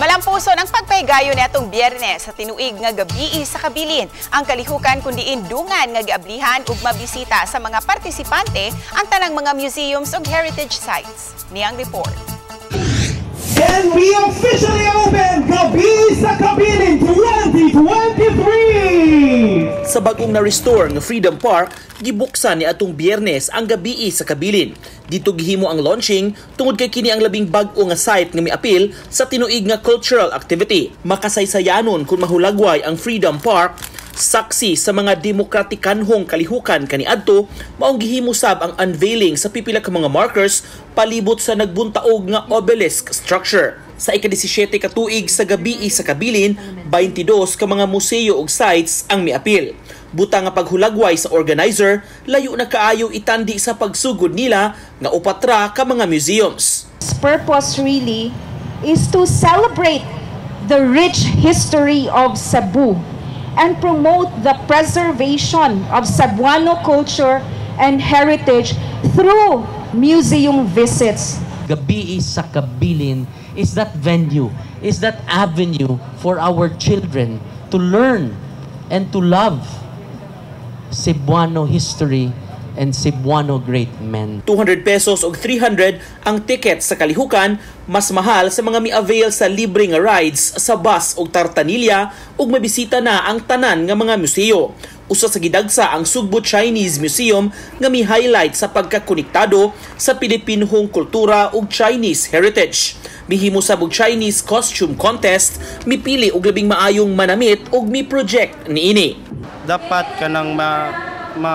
Malampuson ang pagpaygayo niadtong Biyernes sa tinuig nga Gabii sa Kabilin. Ang kalihukan kundiin dungan nga giablihan ug mabisita sa mga partisipante ang tanang mga museums ug heritage sites. Niyang report. And we officially open Gabii sa Kabilin 2023! Sa bagong na-restore nga Freedom Park, gibuksan niadtong Biyernes ang Gabii sa Kabilin. Dito gihimo ang launching tungod kay kini ang labing bag-o nga site nga miapil sa tinuig nga cultural activity. Makasaysayanon kung mahulagway ang Freedom Park, saksi sa mga demokratikanhong kalihukan kaniadto, maong gihimo sab ang unveiling sa pipila ka mga markers palibot sa nagbuntaog nga obelisk structure. Sa ika-17 ka tuig sa Gabii sa Kabilin, 22 ka mga museo ug sites ang miapil. Buta nga paghulagway sa organizer, layo na kaayo itandi sa pagsugod nila nga 4 ra ka mga museums. Purpose really is to celebrate the rich history of Cebu and promote the preservation of Cebuano culture and heritage through museum visits. Gabii sa Kabilin is that venue, is that avenue for our children to learn and to love Cebuano history and Cebuano great men. 200 pesos og 300 ang ticket sa kalihukan, mas mahal sa mga mi-avail sa libre nga rides sa bus og tartanilya ug mabisita na ang tanan nga mga museo. Usa sa gidagsa ang Sugbo Chinese Museum nga mi-highlight sa pagkakonektado sa Pilipinhong kultura ug Chinese heritage. Mihimo sab og Chinese costume contest, mipili og labing maayong manamit ug mi-project niini. Dapat kanang ma ma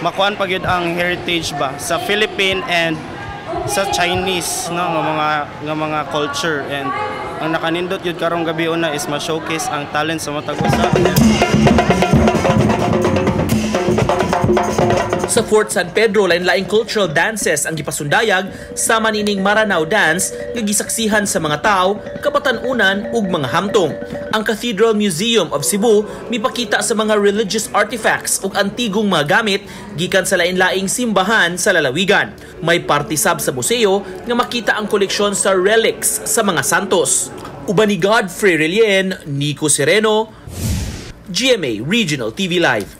makuan pa gyud ang heritage ba sa Philippine and sa Chinese, no, nga mga culture, and ang nakanindot gyud karong gabi una is ma-showcase ang talent sa matag usa. Sa Fort San Pedro, lain-laing cultural dances ang gipasundayag sama nining Maranao dance nga gisaksihan sa mga tao, kabatan-unan ug mga hamtong. Ang Cathedral Museum of Cebu mipakita sa mga religious artifacts ug antigong mga gamit gikan sa lain-laing simbahan sa lalawigan. May parte sab sa museo nga makita ang koleksyon sa relics sa mga santos. Uban ni Godfrey Relien, Nico Sereno, GMA Regional TV Live.